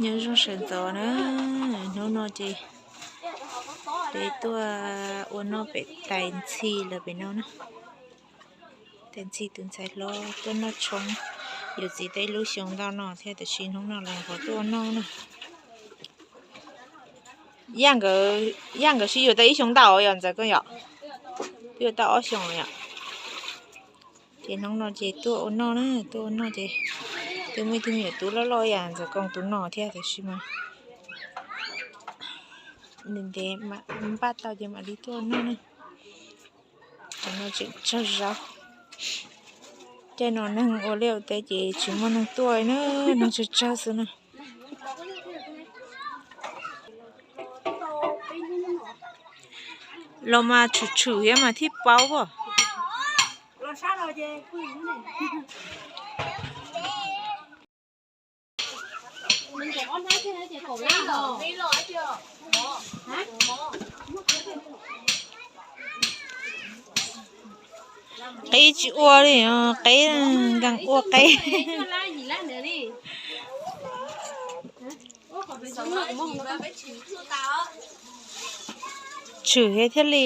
Nyob zoo sawv ntxov na, hnub no ces peb tuaj ua noj pem tais ntxhi lawm pem no na. Tais ntxhi tus ntxhais hlob tuaj noj tshoob, yuav txiv tau ib lub xyoo ntau no thiab, tiam sis hnub no lawv ho tuaj ua noj na. Yaj nkawd, Yaj nkawd sib yuav tau ib xyoo ntau yom Ntxawm Koos yom? Twb yuav tau ob xyoos yom? Ces hnub no ces tuaj ua noj na, tuaj ua noj ces twb muaj ib tug me nyuam tub loj loj yam Ntxawm Koos tus no thiab, tiam sis mas ntev ntev mam npaj tau ces mam li tuaj ua noj na. Cov no tseem tsawg zaub. Caij no neeg ua liaj ua teb ces tsis muaj neeg tuaj na, neeg tsawg tsawg xwb na. Los mas tshwm tshwm thiab mas thiaj paub as. Qeb tsis ua li, qeb nkees ua qeb. Tshwm thiab thiaj li.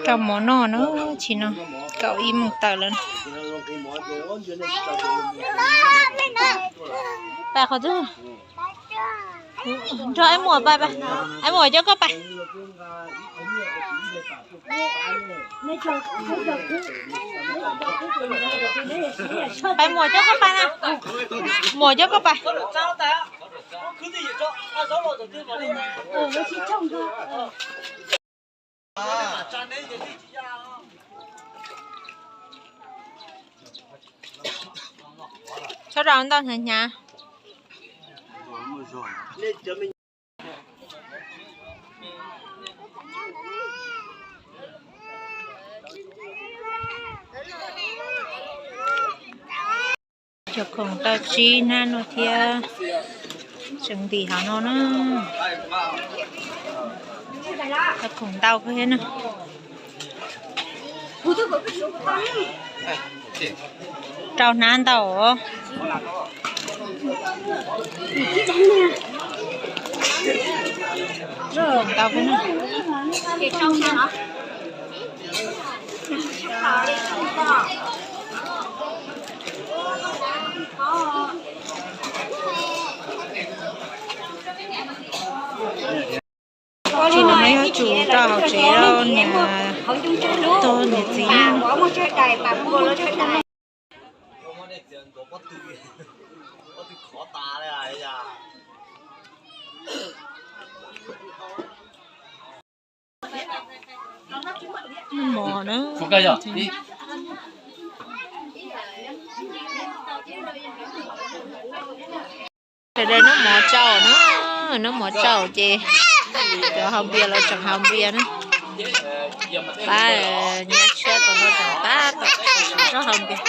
Rau mov noj na, tsis no, kaum ib moos tawm lawm. Pais qhov twg? Nrog Aib Muas pais, Aib Muas coj koj pais. Pais, Muas coj koj pais na. Muas coj koj pais. Txhob rau ntau hnyav hnyav. Cov khoom tau tsib hnab no thiab, tseem ntim hauv no na. Cov khoom ntau kawg thiab na. Rau hnab ntau os. Ntau kawg na. Tsuas no yog tsuas rau hauv tsev rau niam, tau niam txiv na. Mov na. Sawv daws noj mov tsau na, noj mov tsau ces cov haus npias los tseem haus npias na. Pab nyab tshiab tom no tseem tab tom sib zog haus npias.